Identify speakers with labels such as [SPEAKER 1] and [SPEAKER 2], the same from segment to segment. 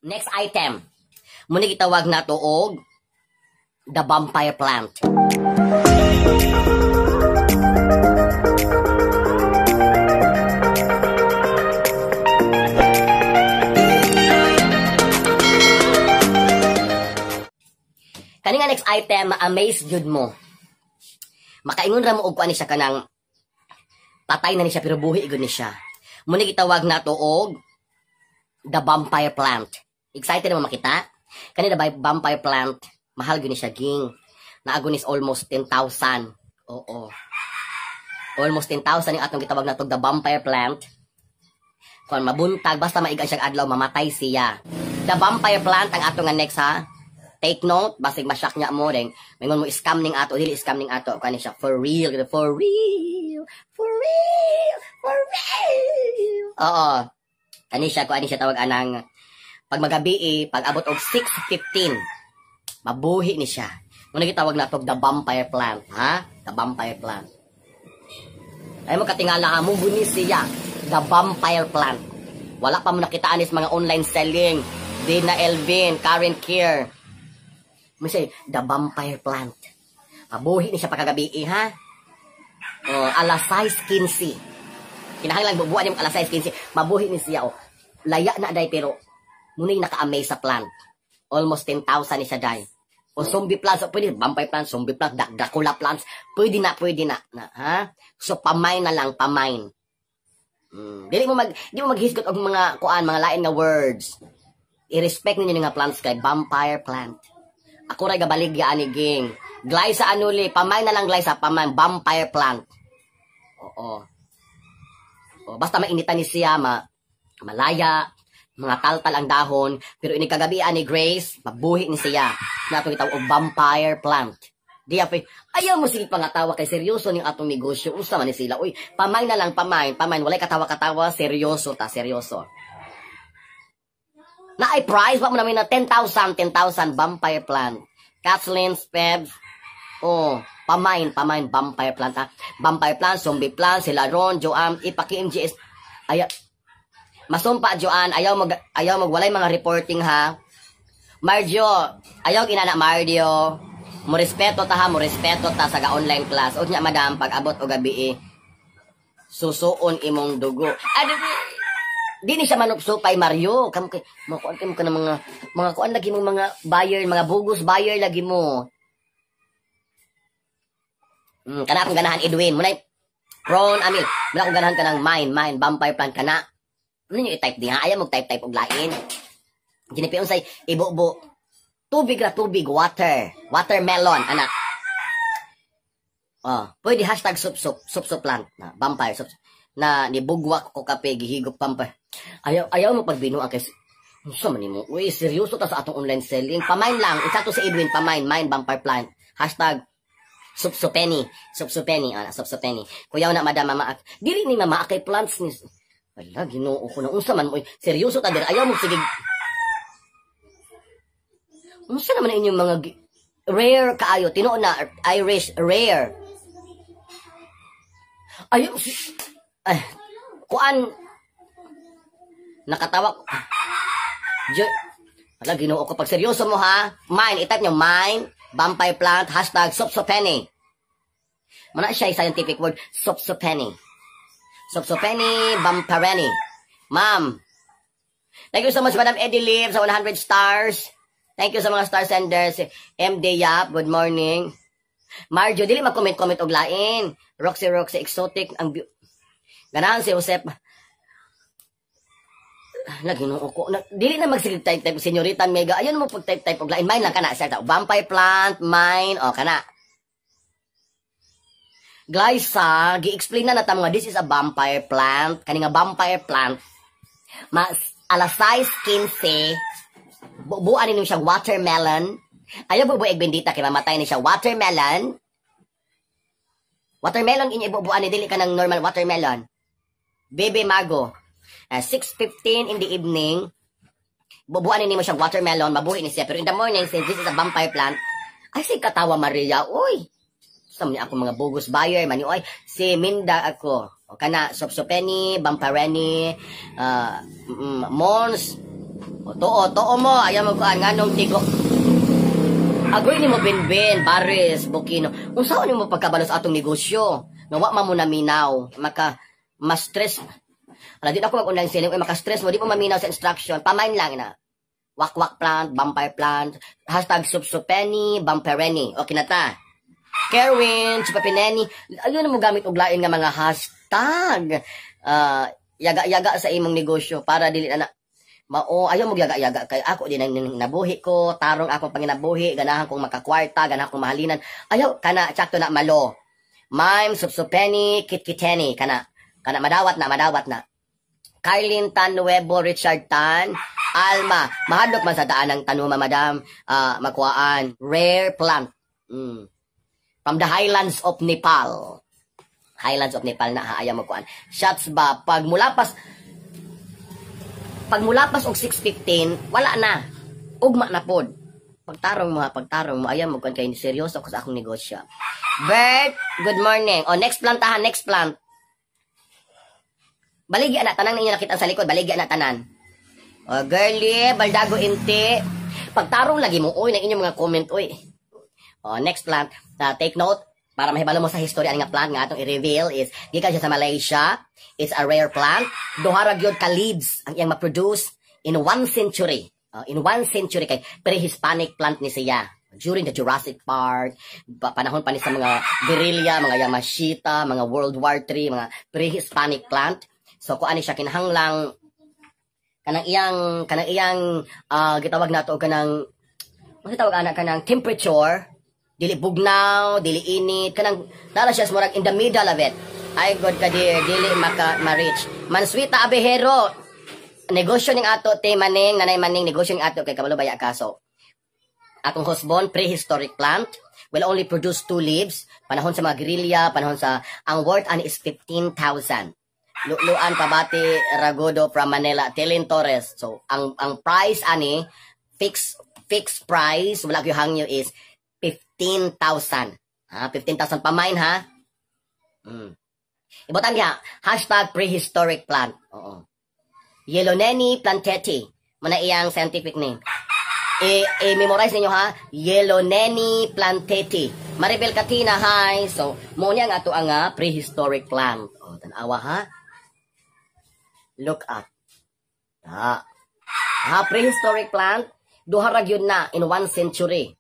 [SPEAKER 1] Next item. Muna gitawag nato og the vampire plant. Kani nga next item, ma-amaze jud mo. Makaingon ra mo og kuan ni siya kanang patay na ni siya pero buhi gud ni siya. Muna gitawag nato og the vampire plant. Excited na mo makita? Kani the vampire plant, mahal gyud ni siya ging. Naagon is almost 10,000. Oo. Almost 10,000 yung atong gitawag nato the vampire plant. Kung mabuntag, basta maiga siyang adlaw, mamatay siya. The vampire plant ang atong nga next ha. Take note, basig masyak niya mo rin. Mingon mo scam ning ato, dili scam ning ato. Kani siya, for real, for real, for real, for real. Oo. Kani siya, kuan siya tawag anang pag magabi eh, pag abot og 6:15, mabuhi ni siya. Muna gitawag nato the vampire plant, ha? The vampire plant. Ay mo katingala ha, muguni siya, the vampire plant. Wala pa mo nakitaan is mga online selling. Dina Elvin, Karen Kier. Mo siya, the vampire plant. Mabuhi ni siya pagkagabi, eh, ha? Oh, alas 6:15. Kinahanglan bubuan yung alas 6:15. Mabuhi ni siya, oh. Laya na day pero muna'y naka-amaze sa plant. Almost 10,000 ni siya day. O zombie plants, so pwede vampire plants, zombie plant, Dracula plants, pwede na, na, ha? So pamain na lang, pamain. Dili mo maghisgot og mga kuan, mga lain nga words. I-respect ninyo nga plants kay vampire plant. Ako ray gabaligya ani ging. Glyza anuli, pamain na lang Glyza, pamain vampire plant. Oo. O, basta mainitan ni siya, malaya, mga taltal ang dahon, pero ini kagabi ani Grace, mabuhi ni siya. Na atong gitawag og vampire plant. Di apay, ayaw mo sige pangatawa kay seryoso ning atong negosyo. Unsa man ni sila? Uy, pamain na lang, pamain, pamain, walay katawa-katawa, seryoso ta, seryoso. Na ay price wa mo namin na 10,000, 10,000 vampire plant. Kathleen Spebs. Oh, pamain, pamain vampire plant ha. Vampire plant, zombie plant, sila Ron, Joanne, ipaki MGS. Ay masumpa Joanne, ayaw mag walay mga reporting ha. Marjo, ayaw ginana Marjo. Mo respeto ta ha, mo respeto ta sa ga online class. Unya madam pag abot og gabi eh, susuon imong dugo. Ay, di ni siya manupsupay Mario. Kamo kay makuan kay mo ka ng mga kuan lagi mong mga buyer, mga bogus buyer lagi mo. Kana akong ganahan Edwin, munay Ron Amil, muna akong ganahan kanang mine vampire plant kana. Ano niyo i-type diha? Ayaw mo type-type og lain. Ginipion say ibubo. Tubig ra tubig, water. Watermelon, anak. Oh, pwede hashtag sup-sup, sup-sup plant na vampire sup na nibugwak ko kape gihigop vampire. Ayaw mo pagbinuang kay unsa man nimo? Uy, seryoso ta sa atong online selling. Pamain lang, isa to si Edwin, pamain, mine vampire plant. Hashtag supsupeni, supsupeni, ana supsupeni. Kuyaw na madam mama. Dili ni mama kay plants ni. Wala, Ginoo ko na unsa man mo. Seryoso ta dir. Ayaw mo sige. Unsa naman inyong mga rare kaayo, tinuod na Irish rare. Ayaw ay kuan nakatawa. Wala, Ginoo ko pag seryoso mo ha. Mine, i-type nyo mine vampire plant hashtag supsupeni. Muna siya scientific word supsupeni. Supsupeni vampireni. Ma'am, thank you so much Madam Eddie Lim sa 100 stars. Thank you sa mga star senders. MD Yap, good morning. Marjo, dili mag-comment-comment og lain. Roxy Roxy exotic ang ganahan si Josep. Naginoo ko. Dili na magsigig type-type Senyorita Mega. Ayun mo pag type-type og lain. Mine lang kana siya. Vampire plant, mine, o kana. Glyza, gi-explain na nata mga this is a vampire plant. Kani nga vampire plant. Mas alas 6:15, bubuan ninyo siyang watermelon. Ayaw bubueg bendita kay mamatay ni siya watermelon. Watermelon inyo ibubuan ni dili ka ng normal watermelon. Bebe Mago. 6:15 in the evening, bubuan ninyo siyang watermelon, mabuhi ni siya. Pero in the morning, since this is a vampire plant, ay si katawa Maria, uy. Sa niya ako mga bogus buyer, man oy, si Minda ako. O kana, Sopsopeni, Vampireni, Mons. O, tuo, tuo mo, ayaw mo kuan nganong tigo. Agoy nimo Binbin, Baris, Bukino. Unsa nimo pagkabalo sa atong negosyo? Nga wa man mo naminaw, maka ma-stress. Ala, di na ako mag-online selling, oy, maka-stress mo, di mo maminaw sa instruction. Pamain lang na. Wakwak plant, vampire plant, #supsupeni, vampereni. Okay na ta. Kerwin, Chipapineni. Ayun na mo gamit og lain nga mga hashtag. Yaga-yaga sa imong negosyo para dili na na mao. Ayaw mo yaga-yaga kay ako din ang nabuhi ko, tarong akong panginabuhi, ganahan kong makakwarta, ganahan kong mahalinan. Ayaw kana, sakto na malo. Mime, supsupeni, kitkiteni, kana kana madawat na, madawat na. Carlin Tan Nuevo, Richard Tan, Alma, mahadlok man sa daan ng tanuma, madam, makuhaan. Rare plant. From the highlands of Nepal. Highlands of Nepal na ha, ayaw mo kuan. Shots ba, pag mulapas og 6:15, wala na. Ugma na pod. Pagtarong mo ha, pagtarong mo, ayaw mo kuan kay seryoso ako sa akong negosyo. Bert, good morning. O, next plant ha, next plant. Baligya na, tanan ninyo nakita sa likod, baligya na tanan. O, girly, Baldago Inti. Pagtarong lagi mo, oy, ng inyong mga comment, oy. O, next plant. Take note, para mahibalo mo sa history ani nga plant nga atong i-reveal is gikan siya sa Malaysia. It's a rare plant. Duha ra gyud ka leaves ang iyang ma-produce in one century. In one century kay pre-Hispanic plant ni siya. During the Jurassic Park, panahon pa ni sa mga guerrilla, mga Yamashita, mga World War III, mga pre-Hispanic plant. So kuan ni siya, kinahanglang kanang iyang gitawag nato og kanang, ano tawag ana, kanang temperature, dili bugnaw, dili init, kanang nara siya sa murag in the middle of it. Ay god ka dear, dili maka ma-reach. Manswita Abehero, negosyo ning ato te maning nanay maning, negosyo ning ato kay kabalo baya kaso. Akong husband, prehistoric plant will only produce two leaves. Panahon sa mga guerrilla, panahon sa, ang worth ani is 15,000. Luan Pabati Ragodo from Manila, Telin Torres. So, ang price ani, fixed price, wala ko hangyo, is 15,000. Ha, 15,000 pa mine ha. Ibotan niya, #prehistoricplant. Oo. Yeloneni planteti. Muna iyang scientific name. I-memorize ninyo ha. Yeloneni planteti. Maribel Katina, hi. So, mo niya nga ato ang prehistoric plant. O, tanawa ha. Look at. Ha. Ha, prehistoric plant. Duha ra gyud na in one century.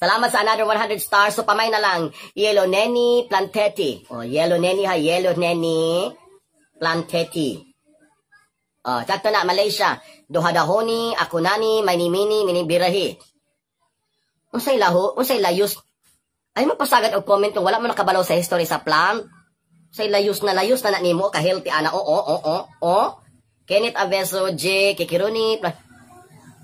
[SPEAKER 1] Salamat sa another 100 stars. So, pamay na lang. Yellow Nenny Planteti. O, Yellow Nenny ha. Yellow Nenny Planteti. O, sakto na, Malaysia. Duha dahoni, ako nani, mini mini birahi. Unsay laho, unsay layos. Ay mapasagad og comment kung wala mo nakabalaw sa history sa plant. Unsay layos na na nimo ka healthy ana. Oo. Kenneth Aveso J Kikiruni.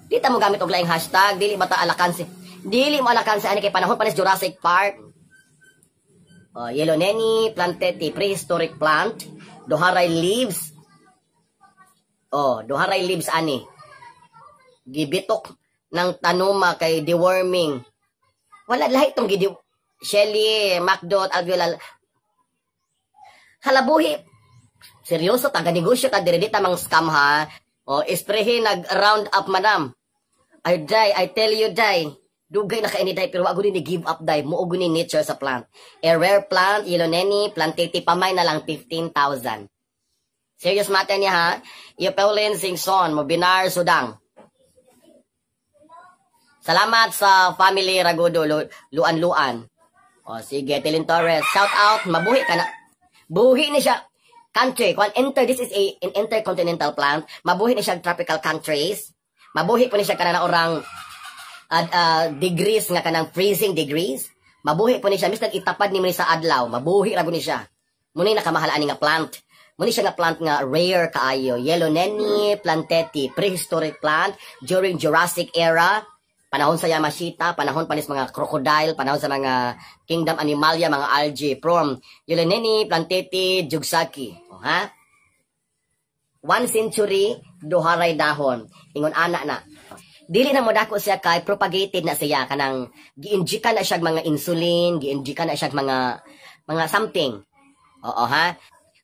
[SPEAKER 1] Di ta mo gamit og laing hashtag, dili ba ta alakan si dili mo alakan si ani kay panahon pa ni Jurassic Park. Oh, Yellow Nenny Planteti, prehistoric plant. Duharay leaves. Oh, duharay leaves ani. Gibitok ng tanuma kay deworming. Wala lahi tong gidi Shelly, Macdot, Alviola. Halabuhi. Seryoso ta, negosyo ta dire, di ta mang scam ha. O, esprehe nag round up, madam. Ay day, I tell you day. Dugay na kaini day pero wa ni give up day. Muo ni nature sa plant. A rare plant, Yeloneni, planteti, pamay na lang 15,000. Serious matter niya ha. Iyo Pauline Singson, mo Binar Sudang. Salamat sa family Ragodo, Luan-Luan. O sige, Tilin Torres, shout out, mabuhi ka na. Buhi ni siya. Country, kung this is an intercontinental plant, mabuhi ni siya tropical countries. Mabuhi po ni siya kanang orang degrees nga kanang freezing degrees. Mabuhi po ni siya miskan itapad ni mo ni sa adlaw, mabuhi ra ni siya. Muna nakamahal ani nga plant. Muna siya nga plant nga rare kaayo. Yellow Nenny Planteti, prehistoric plant during Jurassic era. Panahon sa Yamashita, panahon pa ni sa mga crocodile, panahon sa mga kingdom animalia, mga algae. From Yellow Planteti, Jugsaki. O, ha? One century, duharay dahon. Ingon ana na. Dili na mo dako siya kay propagated na siya, kanang gi-inject na siya mga insulin, gi-inject na siya mga something. Oo ha.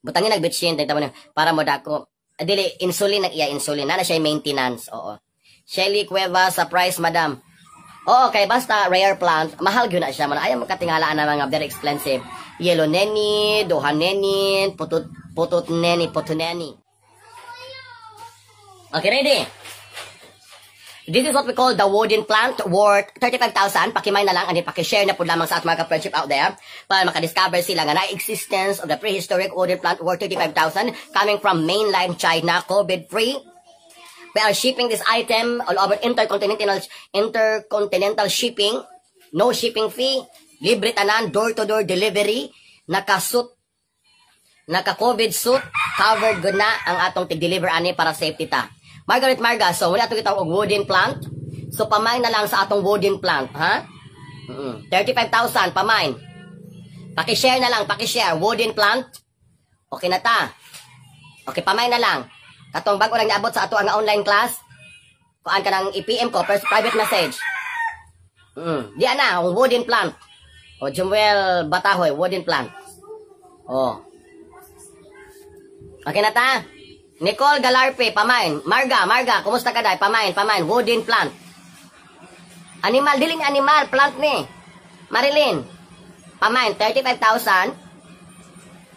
[SPEAKER 1] Butangin nagbitsin tayo na para mo dako. Ah, dili, insulin ang iya, insulin. Nana siya maintenance, oo. Shelly Cueva, surprise, madam. Oo, kay basta rare plant, mahal gyud na siya. Man, ayaw makatingalaan na mga very expensive. Yellow neni, duha neni, putot, putot neni, puto neni. Okay, ready? This is what we call the wooden plant worth 35,000. Paki-mine na lang and then paki-share na po lamang sa atong mga ka-friendship out there para maka-discover sila nga na existence of the prehistoric wooden plant worth 35,000 coming from mainland China, COVID-free. We are shipping this item all over intercontinental shipping. No shipping fee. Libre tanan, door-to-door delivery. Nakasuit, naka-COVID suit, covered good na ang atong tig-deliver ani para safety ta. Margaret Marga, so wala itong itawag og wooden plant. So pa-mine na lang sa atong wooden plant, ha? 35,000 pa-mine. Paki-share na lang, paki-share wooden plant. Okay na ta. Okay, pa-mine na lang. Katong bago lang niabot sa ato ang online class, kuan ka ng i-PM ko, first private message. Di ana, ang wooden plant. O Jumuel Batahoy, wooden plant. Oh. Okay na ta? Nicole Galarpe, pa-mine. Marga, Marga, kumusta ka day? Pa-mine, pa-mine. Wooden plant. Animal, diling animal, plant ni. Marilyn, pa-mine, 35,000.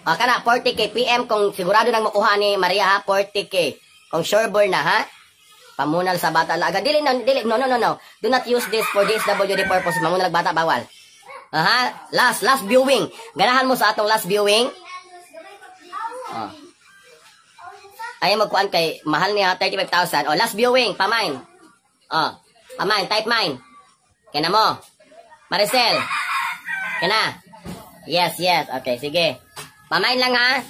[SPEAKER 1] O, kana, 40K. PM kung sigurado nang makuha ni Maria ha, 40K. Kung sure ball na ha. Pamunal sa bata laga. Dili, no, dili, no, no, no, no. Do not use this for DSWD purpose. Mamunal bata, bawal. Aha, last viewing. Ganahan mo sa atong last viewing. Oh. Ayaw magkuan kay mahal niya 35,000. Oh, last viewing, pa-mine. Oh, pa-mine, type mine. Kena mo. Maricel. Kena. Yes. Okay, sige. Pa-mine lang ha.